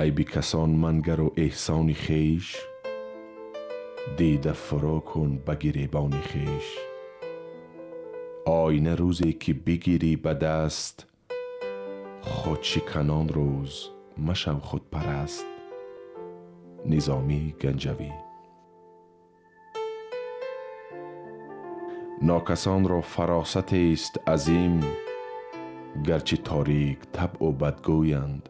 Айби касон мангар ва эҳсони хеш, дида фурӯ кун ба гиребони хеш. Оина рӯзе ки бигирӣ ба даст, худшиканон рӯз машав худпараст. Низомӣ Ганҷавӣ. Нокасонро фаросатест азим, гарчи торик табъу бадгӯянд.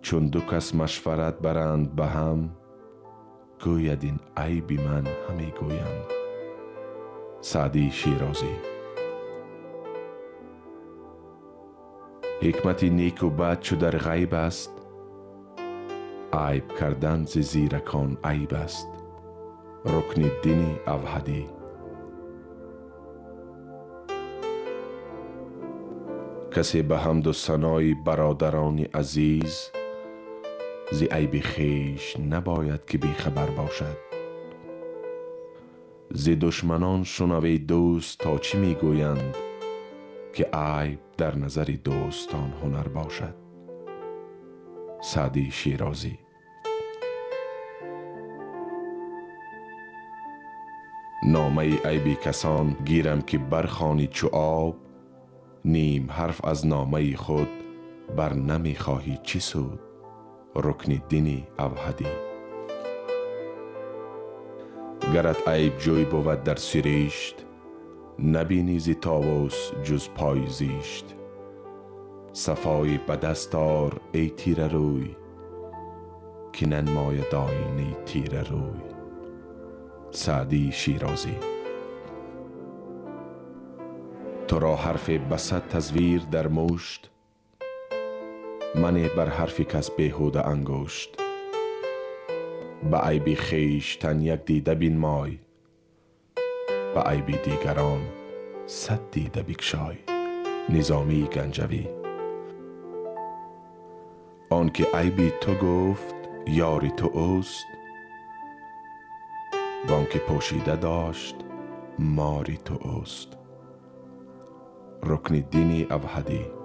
Чун ду кас машварат баранд ба ҳам, гӯяд ин айби ман ҳаме гӯянд. Саъдии Шерозӣ. Ҳикмати неку бад чу дар ғайб аст, айб кардан зи зиракон айб аст. Рукниддини Авҳадӣ. Касе ба ҳамду санои бародарони азиз зи айби хеш набояд ки бехабар бошад. Зи душманон шунавӣ дӯст то чӣ мегӯянд, ки айб дар назари дӯстон ҳунар бошад. Саъдии Шерозӣ. Номаи айби касон гирам ки бархонӣ чу об, ним ҳарф аз номаи худ бар намехоҳӣ чӣ суд. Рукниддини Авҳадӣ. Гарат айб ҷӯй бувад дар сиришт, набинӣ зи товус ҷуз пои зишт. Сафои ба даст ор эй тирарӯй, ки нанмояд оинаи тирарӯй. Саъдии Шерозӣ. Туро ҳарфе ба сад тазвир дар мушт, мане бар ҳарфи кас беҳуда ангушт. Ба айби хештан як дида бинмой, ба айби дигарон сад дида бикшой. Низомии Ганҷавӣ. Он ки айби ту гуфт ёри ту ӯст, вон ки пӯшида дошт мори ту ӯст. Рукниддини Авҳадӣ.